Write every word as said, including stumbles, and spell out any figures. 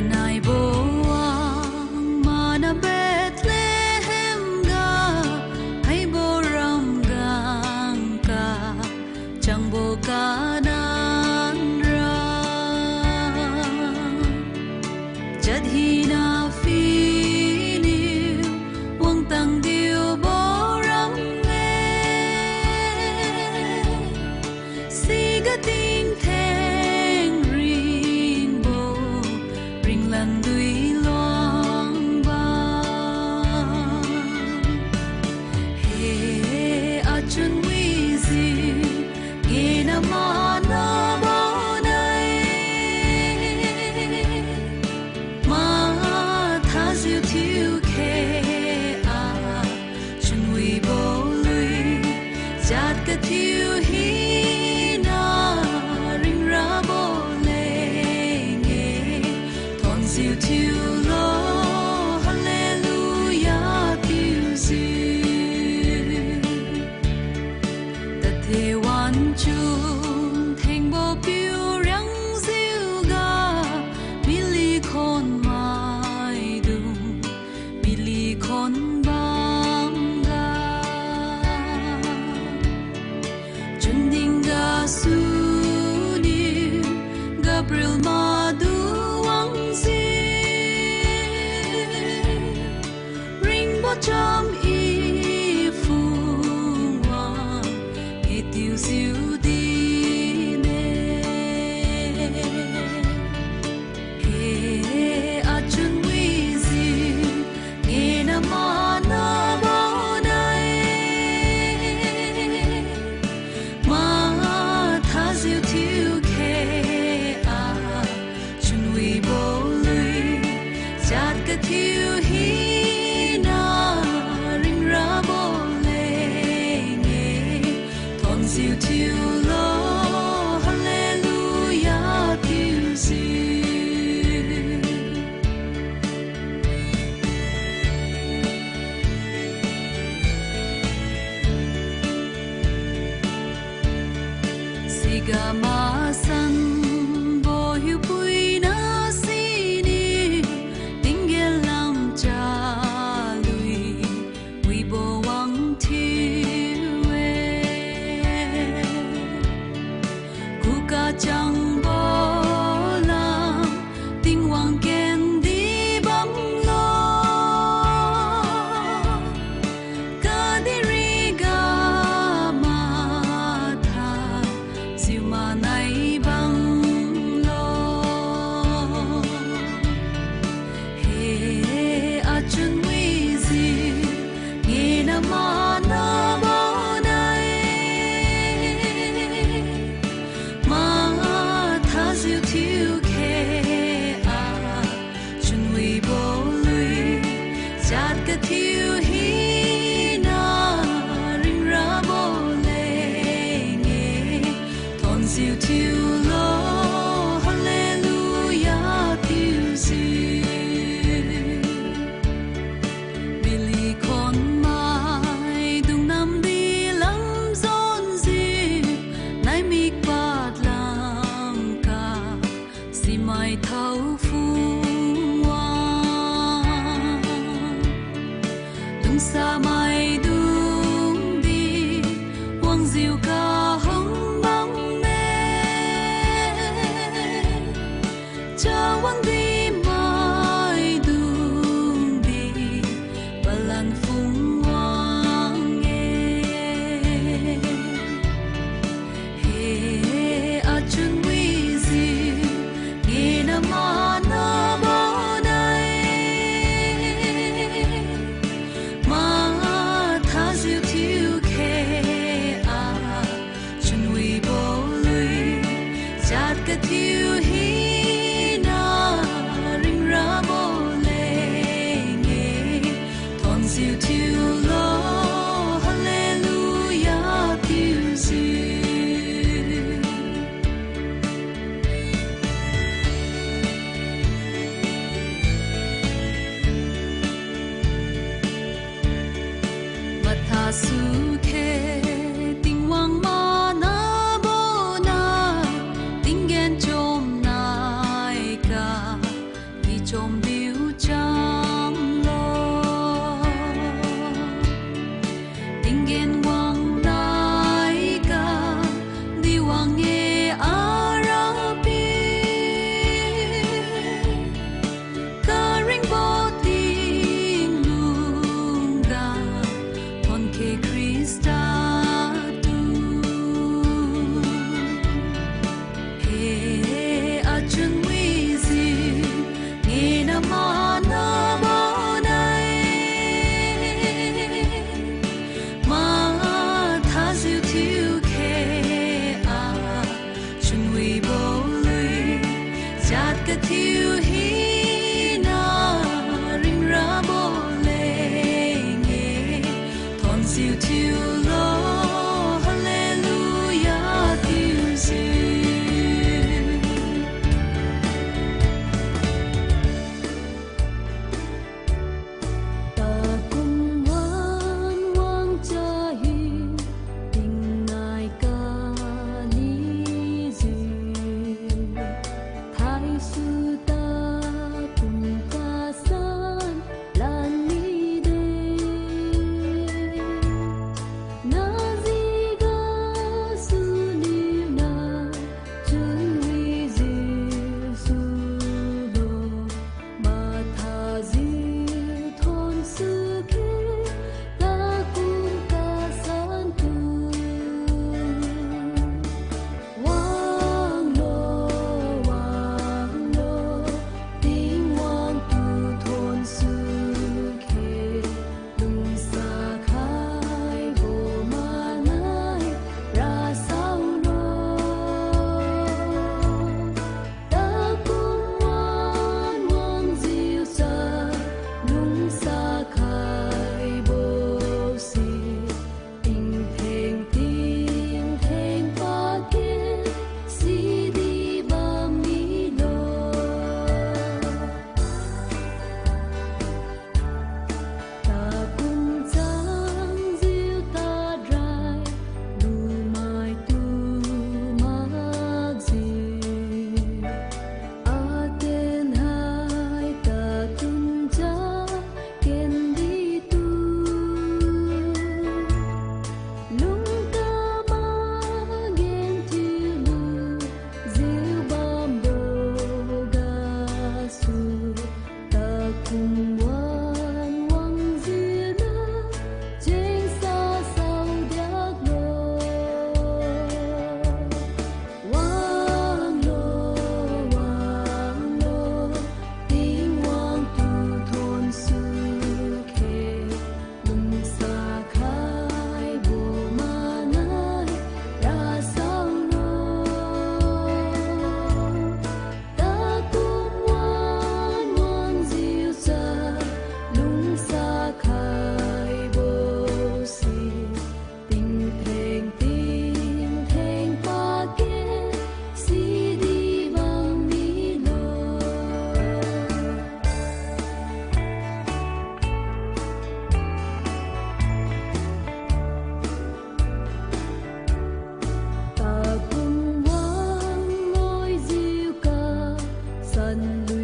Naibo wang mana Bethlehem ga, haibo ram gangka, changbo Kanan ra. Jat hina phuiniu wangtang diubo ram-e. Siga tingtheng ringbo, ringlan dui luang ba. He achun wijiu, ngena mana baonai. Mathajiu thiukhe a, chunwibo lui, jat kathiu hina ringrabo leng-e, thonjiu thiulo, Hallelujah tiujiu. Tathe wanchun thengbo piu riangjiu ga, mily khon maidung, mily khon bamga. Chunning gasuniu Gabriel madu wangjiu, ringbo cham i phungwang, i tiujiu dine. He achun wijiu, ngena mana baonai. Mathajiu thiukhe a, chunwibo lui, jat kathiu hina ringrabo leng-e, thonjiu thiulo, Hallelujah tiujiu. Siga masanbo hiupuina siniu, tinggen lamcha lui, wibo wang thiu-e. Khuga changbo lam, Tingwang kendi bamlo. Kadihriga mathajiu manai bamlo. He achun wijiu, ngena mana baonai. Mathajiu thiukhe a, chunwibo lui, jat kathiu hina ringrabo leng-e, thonjiu thiulo, Hallelujah tiujiu. Mily khon maidung namdi lamjonjiu, naimik padlangga, simai thao phungwang. Lungsamaidungdi wangjiu kahung bamme. Chawangdi maidungdi palan phungwang-e. He achun wijiu, ngena mana baonai. Mathajiu thiukhe a, chunwibo lui, jat kathiu hina ringrabo leng-e, thonjiu thiulo, Hallelujah tiujiu. Mathasu khe Tingwang mana baonai, tinggen chom nai ga, i Kathiu hina ringrabo leng-e, thonsiu thiulo, Hallelujah thiujiu. Takum wan wang chahi, tingnai kalijiu, thaisui takum kasan lan mide. Naji gasu niu nai chunwijiu sulo, mathajiu thonsu khe, takum kasan tu. Wanglo, wanglo, Tingwang tu thonsu khe, lungsa khaibo manai rasaolo. Takum wan wangjiu sa, lungsa khaibose, tingtheng tingtheng pake, sidi bam milo. Takum changjiu tadrai, lumaitu makjiu, aten hai takum cha kendi tu. Lungkam a gen thiulujiu bambo gasu, takum wan wangjiu na chengsa saodiaklo. Wanglo, wanglo, Tingwang tu thonsu khe, lungsa khaibo manai rasaolo. Takum wan wangjiu sa, lungsa khaibose, tingtheng tingtheng pake, sidi bam milo. Takum wan ngoijiu ka sanlu